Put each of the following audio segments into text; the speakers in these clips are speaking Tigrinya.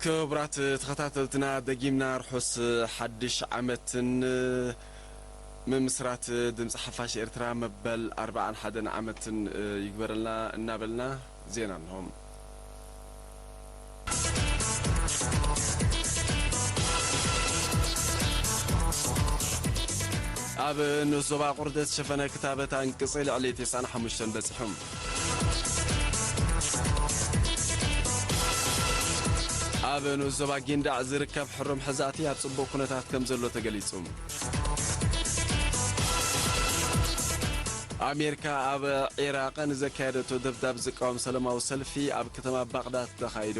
ክቡራት ተኸታተልትና፣ ደጊምና ርሑስ ሓድሽ ዓመትን ምምስራት ድምፂ ሓፋሽ ኤርትራ መበል ኣርባዓን ሓደን ዓመትን ይግበረልና እናበልና፣ ዜና እንሆ። ኣብ ንኡስ ዞባ ቁርደት ዝሸፈነ ክታበት ኣንቅጺ ልዕሊ ተስዓን ሓሙሽተን በጺሑ። ኣብ ንኡስ ዞባ ጊንዳዕ ዝርከብ ሕሩም ሕዛእቲ ኣብ ጽቡቕ ኩነታት ከም ዘሎ ተገሊጹ። ኣሜሪካ ኣብ ዒራቕ ንዘካየደቶ ደብዳብ ዝቃወም ሰላማዊ ሰልፊ ኣብ ከተማ ባቕዳድ ተኻይዱ።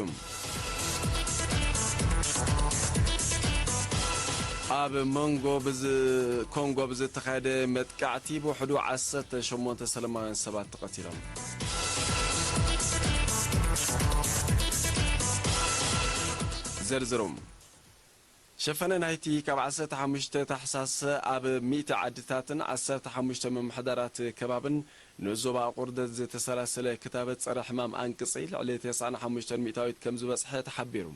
ኣብ መንጎ ብዝ-፣ ኮንጎ ብዝተኻየደ መጥቃዕቲ ብውሕዱ ዓሰርተ ሸሞንተ ሰላማውያን ሰባት ተቐቲሎም። ዝርዝሩ። ሸፈነ ናይቲ ካብ ዓሰርተ ሓሙሽተ ታሕሳስ ኣብ ሚእቲ ዓድታትን ዓሰርተ ሓሙሽተ ምምሕዳራት ከባብን ንኡስ ዞባ ቁርደት ዝተሰላሰለ ክታበት ጸረ ሕማም ኣንቅጺ ልዕሊ ተስዓን ሓሙሽተን ሚእታዊት ከም ዝበጽሐ ተሓቢሩ።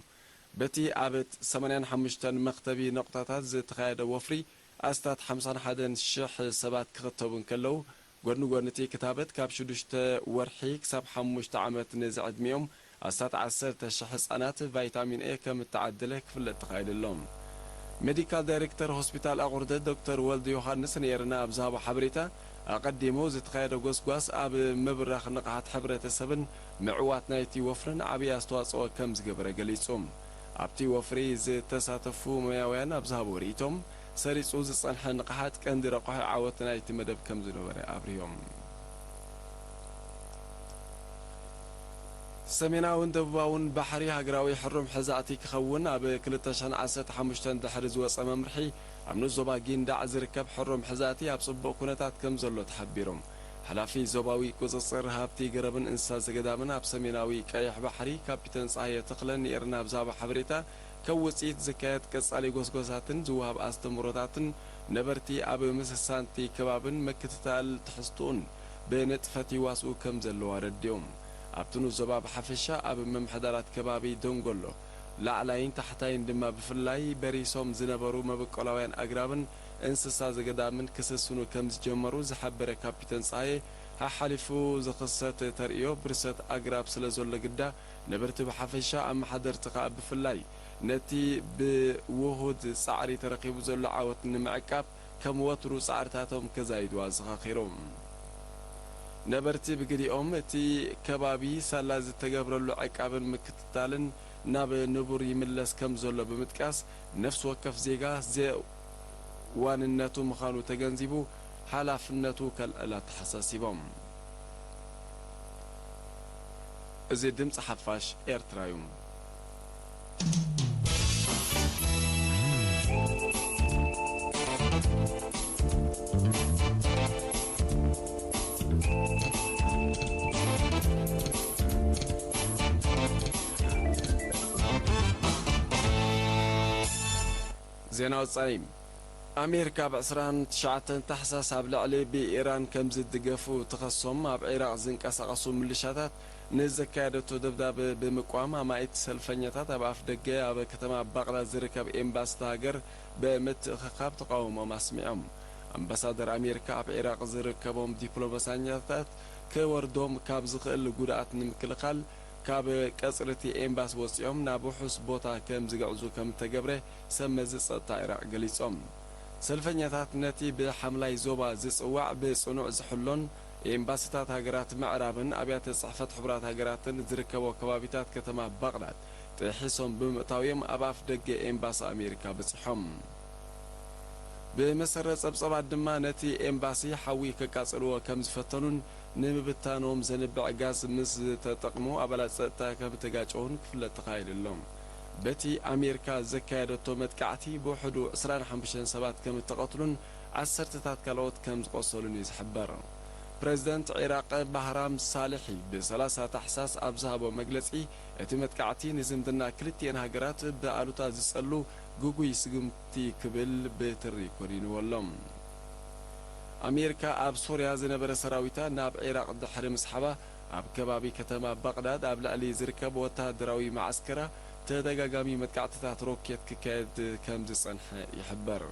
በቲ ኣብ ሰማንያን ሓሙሽተን መኽተቢ ነቑጣታት ዝተኻየደ ወፍሪ፣ ኣስታት ሓምሳን ሓደን ሽሕ ሰባት ክኽተቡ እንከለዉ፣ ጎድኒ ጎድኒ እቲ ክታበት ካብ ሽዱሽተ ወርሒ ክሳብ ሓሙሽተ ዓመት ንዝዕድሚኦም ኣስታት ዓሰርተ ሽሕ ህጻናት ቫይታሚን ኤ ከም እተዓደለ ክፍለጥ ተኻኢሉ ኣሎ። ሜዲካል ዳይሬክተር ሆስፒታል ኣቑርደት ዶክተር ወልደ ዮሃንስ ንኤረና ኣብ ዝሃቦ ሓበሬታ፣ ኣቐዲሙ ዝተኻየደ ጎስጓስ ኣብ ምብራኽ ንቕሓት ሕብረተሰብን ምዕዋት ናይቲ ወፍርን ዓብዪ ኣስተዋጽኦ ከም ዝገበረ ገሊጹ። ኣብቲ ወፍሪ ዝተሳተፉ ሞያውያን ኣብ ዝሃብዎ ርእይቶም፣ ሰሪጹ ዝጸንሐ ንቕሓት ቀንዲ ረቋሒ ዓወት ናይቲ መደብ ከም ዝነበረ ኣብሪሆም። ሰሜናውን ደቡባውን ባሕሪ ሃገራዊ ሕሩም ሕዛእቲ ክኸውን ኣብ ክልተ ሽሕን ዓሰርተ ሓሙሽተን ድሕሪ ዝወጸ መምርሒ፣ ኣብ ንኡስ ዞባ ጊንዳዕ ዝርከብ ሕሩም ሕዛእቲ ኣብ ጽቡቕ ኩነታት ከም ዘሎ ተሓቢሩ። ሓላፊ ዞባዊ ቁጽጽር ሃብቲ ገረብን እንስሳ ዘገዳምን ኣብ ሰሜናዊ ቀይሕ ባሕሪ ካፒተን ጸሃየ ተኽለ ንኤርና ኣብ ዝሃቦ ሓበሬታ፣ ካብ ውጽኢት ዝካየድ ቀጻሊ ጎስጎሳትን ዝወሃብ ኣስተምህሮታትን ነበርቲ ኣብ ምስሳንቲ ከባብን ምክትታል ትሕዝትኡን ብንጥፈት ይዋስኡ ከም ዘለዉ ኣረዲኡ። ኣብቲ ንኡስ ዞባ ብሓፈሻ ኣብ ምምሕዳራት ከባቢ ደንጎሎ፣ ላዕላይን ታሕታይን ድማ ብፍላይ በሪሶም ዝነበሩ መበቆላውያን ኣግራብን እንስሳ ዘገዳምን ክስስኑ ከም ዝጀመሩ ዝሓበረ ካፒተን ጸሃየ፣ ሓሓሊፉ ዝኽሰት ተርእዮ ብርሰት ኣግራብ ስለ ዘሎ ግዳ፣ ነበርቲ ብሓፈሻ፣ ኣመሓደርቲ ከኣ ብፍላይ፣ ነቲ ብውሁድ ጻዕሪ ተረኺቡ ዘሎ ዓወት ንምዕቃብ፣ ከም ወትሩ ጻዕርታቶም ከዛይዱ ኣዘኻኺሩ። ነበርቲ ብግዲኦም፣ እቲ ከባቢ ሳላ ዝተገብረሉ ዕቃብን ምክትታልን ናብ ንቡር ይምለስ ከም ዘሎ ብምጥቃስ፣ ነፍሲ ወከፍ ዜጋ ዘ-፣ ዋንነቱ ምዃኑ ተገንዚቡ፣ ሓላፍነቱ ከልዕል ኣተሓሳሲቦም። እዚ ድምጺ ሓፋሽ ኤርትራ እዩ። ዜና ወጻኢ። ኣሜሪካ ኣብ ዕስራን ትሽዓተን ታሕሳስ ኣብ ልዕሊ ብኢራን ከም ዝድገፉ ትኸሶም ኣብ ዒራቕ ዝንቀሳቐሱ ምልሻታት ንዘካየደቶ ደብዳብ ብምቋም፣ ኣማኢት ሰልፈኛታት ኣብ ኣፍ ደገ ኣብ ከተማ ባቕዳድ ዝርከብ ኤምባሲ እታ ሃገር ብምትእኽኻብ ተቓውሞኦም ኣስሚዖም። ኣምባሳደር ኣሜሪካ ኣብ ዒራቕ ዝርከቦም ዲፕሎማሰኛታት ክወርዶም ካብ ዝኽእል ጉድኣት ንምክልኻል፣ ካብ ቀጽሪ እቲ ኤምባሲ ወጺኦም ናብ ውሑስ ቦታ ከም ዝግዕዙ ከም እተገብረ ሰብ መዚ ጸጥታ ዒራቕ ገሊጾም። ሰልፈኛታት ነቲ ብሓምላይ ዞባ ዝጽዋዕ ብጽኑዕ ዝሕሎን ኤምባሲታት ሃገራት ምዕራብን ኣብያተ ጽሕፈት ሕቡራት ሃገራትን ዝርከቦ ከባቢታት ከተማ ባቕዳድ ጥሒሶም ብምእታው እዮም ኣብ ኣፍ ደገ ኤምባሲ ኣሜሪካ በጺሖም። ብመሰረት ጸብጸባት ድማ ነቲ ኤምባሲ ሓዊ ከቃጽልዎ ከም ዝፈተኑን ንምብታኖም ዘንብዕ ጋዝ ምስ ዝተጠቕሙ ኣባላት ጸጥታ ከም እተጋጨዉን ክፍለጥ ተኻኢሉ ኣሎ። በቲ ኣሜሪካ ዘካየደቶ መጥቃዕቲ ብውሕዱ ዕስራን ሓሙሽተን ሰባት ከም እተቐትሉን ዓሰርተታት ካልኦት ከም ዝቖሰሉን እዩ ዝሕበር። ፕረዚደንት ዒራቕ ባህራም ሳልሒ ብሰላሳ ታሕሳስ ኣብ ዝሃቦ መግለጺ፣ እቲ መጥቃዕቲ ንዝምድና ክልቲኤን ሃገራት ብኣሉታ ዝጸሉ ግጉይ ስጉምቲ ክብል ብትሪ ኮኒንዎ ኣሎ። ኣሜሪካ ኣብ ሶርያ ዝነበረ ሰራዊታ ናብ ዒራቕ ድሕሪ ምስሓባ፣ ኣብ ከባቢ ከተማ ባቕዳድ ኣብ ልዕሊ ዝርከብ ወተሃደራዊ መዓስከራ ተደጋጋሚ መጥቃዕትታት ሮኬት ክካየድ ከም ዝጸንሐ ይሕበር።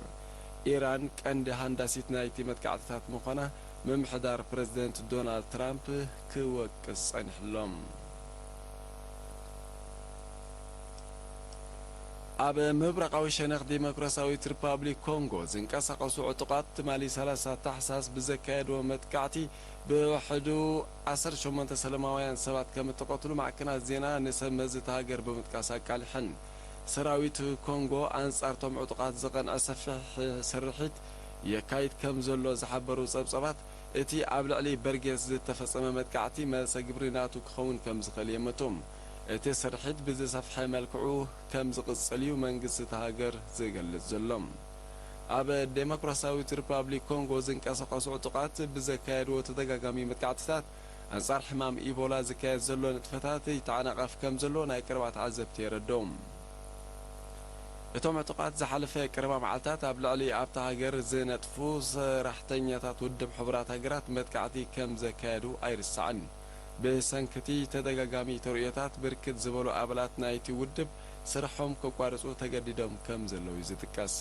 ኢራን ቀንዲ ሃንዳሲት ናይቲ መጥቃዕትታት ምዃና ምምሕዳር ፕረዚደንት ዶናልድ ትራምፕ ክወቅስ ጸኒሕሎም። ኣብ ምብራቓዊ ሸነኽ ዲሞክራሲያዊት ሪፓብሊክ ኮንጎ ዝንቀሳቐሱ ዕጡቓት ትማሊ ሰላሳ ታሕሳስ ብዘካየድዎ መጥቃዕቲ ብውሕዱ ዓሰርተ ሸሞንተ ሰላማውያን ሰባት ከም እተቐትሉ ማዕከናት ዜና ንሰብ መዚ እታ ሃገር ብምጥቃስ ኣቃሊሐን። ሰራዊት ኮንጎ ኣንጻርቶም ዕጡቓት ዝቐንዐ ሰፊሕ ስርሒት የካይድ ከም ዘሎ ዝሓበሩ ጸብጻባት፣ እቲ ኣብ ልዕሊ በርጌስ ዝተፈጸመ መጥቃዕቲ መልሰ ግብሪ ናቱ ክኸውን ከም ዝኽእል የመቱ። እቲ ስርሒት ብዝሰፍሐ መልክዑ ከም ዝቕጽል እዩ መንግስቲ እታ ሃገር ዝገልጽ ዘሎ። ኣብ ዴሞክራሲያዊት ሪፓብሊክ ኮንጎ ዝንቀሳቐሱ ዕጡቓት ብዘካየድዎ ተደጋጋሚ መጥቃዕትታት፣ ኣንጻር ሕማም ኢቦላ ዝካየድ ዘሎ ንጥፈታት ይተዓናቐፍ ከም ዘሎ ናይ ቀረባ ተዓዘብቲ የረድኡ። እቶም ዕጡቓት ዝሓለፈ ቀረባ መዓልታት ኣብ ልዕሊ ኣብታ ሃገር ዝነጥፉ ሰራሕተኛታት ውድብ ሕቡራት ሃገራት መጥቃዕቲ ከም ዘካየዱ ኣይርሳዕን። ብሰንኪ እቲ ተደጋጋሚ ተርእዮታት፣ ብርክት ዝበሉ ኣባላት ናይቲ ውድብ ስርሖም ከቋርጹ ተገዲዶም ከም ዘለዉ እዩ ዝጥቀስ።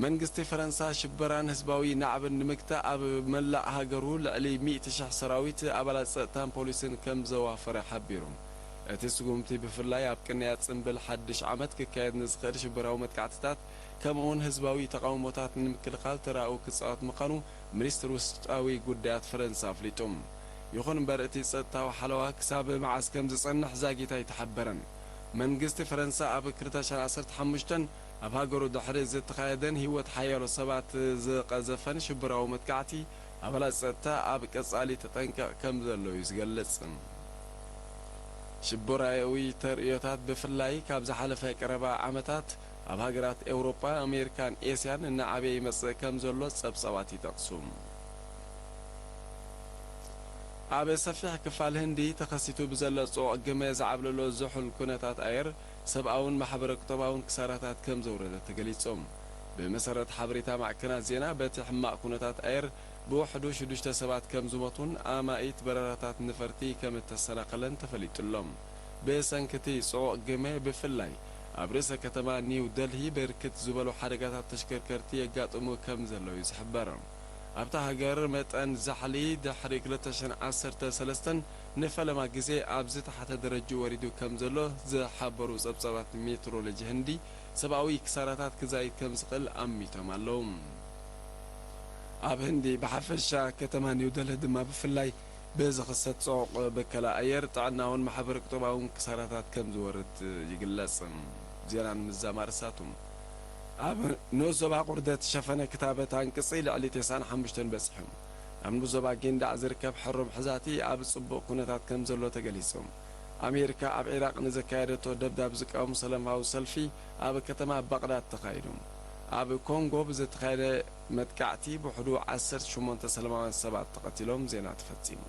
መንግስቲ ፈረንሳ ሽበራን ህዝባዊ ናዕብን ንምግታእ ኣብ መላእ ሃገሩ ልዕሊ ሚእቲ ሽሕ ሰራዊት፣ ኣባላት ጸጥታን ፖሊስን ከም ዘዋፈረ ሓቢሩ። እቲ ስጉምቲ ብፍላይ ኣብ ቅንያት ጽምብል ሓድሽ ዓመት ክካየድ ንዝኽእል ሽበራዊ መጥቃዕትታት፣ ከምኡውን ህዝባዊ ተቓውሞታት ንምክልኻል ተራኡ ክጻወት ምዃኑ ሚኒስትር ውሽጣዊ ጉዳያት ፈረንሳ ኣፍሊጡ። ይኹን እምበር፣ እቲ ጸጥታዊ ሓለዋ ክሳብ መዓስ ከም ዝጸንሕ ዛጊት ኣይተሓበረን። መንግስቲ ፈረንሳ ኣብ ክልተ ሽሕን ዓሰርተ ሓሙሽተን ኣብ ሃገሩ ድሕሪ ዝተኻየደን ህይወት ሓያሎ ሰባት ዝቐዘፈን ሽበራዊ መጥቃዕቲ፣ ኣባላት ጸጥታ ኣብ ቀጻሊ ተጠንቀቕ ከም ዘሎ እዩ ዝገልጽ። ሽበራዊ ተርእዮታት፣ ብፍላይ ካብ ዝሓለፈ ቀረባ ዓመታት፣ ኣብ ሃገራት ኤውሮጳ፣ ኣሜሪካን ኤስያን እናዓበየ ይመጽእ ከም ዘሎ ጸብጻባት ይጠቕሱ። ኣብ ሰፊሕ ክፋል ህንዲ ተኸሲቱ ብዘሎ ጽዑቕ ግመ ዝዓብለሎ ዝሑል ኩነታት ኣየር፣ ሰብኣውን ማሕበረ-ቁጠባውን ክሳራታት ከም ዘውረደ ተገሊጹ። ብመሰረት ሓበሬታ ማዕከናት ዜና፣ በቲ ሕማቕ ኩነታት ኣየር ብውሕዱ ሽዱሽተ ሰባት ከም ዝሞቱን ኣማኢት በረራታት ንፈርቲ ከም እተሰናኸለን ተፈሊጡ ኣሎ። ብሰንኪ እቲ ጽዑቕ ግመ፣ ብፍላይ ኣብ ርእሰ ከተማ ኒው ደልሂ፣ ብርክት ዝበሉ ሓደጋታት ተሽከርከርቲ የጋጥሙ ከም ዘለዉ እዩ ዝሕበር። ኣብታ ሃገር መጠን ዛሕሊ ድሕሪ ክልተ ሽሕን ዓሰርተ ሰለስተን ንፈለማ ግዜ ኣብ ዝተሓተ ደረጃ ወሪዱ ከም ዘሎ ዝሓበሩ ጸብጻባት ሜትሮሎጂ ህንዲ፣ ሰብኣዊ ክሳራታት ክዛይድ ከም ዝኽእል ኣሚቶም ኣለዉ። ኣብ ህንዲ ብሓፈሻ፣ ከተማ ኒው ደልሂ ድማ ብፍላይ ብዝኽሰት ጽዑቕ ብከላ ኣየር፣ ጥዕናውን ማሕበረ-ቁጠባውን ክሳራታት ከም ዝወርድ ይግለጽ። ዜና ንምዝዛም ኣርእስታቱ። ኣብ ንኡስ ዞባ ቁርደት ሸፈነ ክታበት ኣንቅጺ ልዕሊ ተስዓን ሓሙሽተን በጺሑ። ኣብ ንኡስ ዞባ ጊንዳዕ ዝርከብ ሕሩም ሕዛቲ ኣብ ጽቡቕ ኩነታት ከም ዘሎ ተገሊጹ። ኣሜሪካ ኣብ ዒራቕ ንዘካየደቶ ደብዳብ ዝቃወም ሰላማዊ ሰልፊ ኣብ ከተማ ባቕዳድ ተኻይዱ። ኣብ ኮንጎ ብዝተኻየደ መጥቃዕቲ ብውሕዱ ዓሰርተ ሸሞንተ ሰላማውያን ሰባት ተቐቲሎም። ዜና ተፈጺሙ።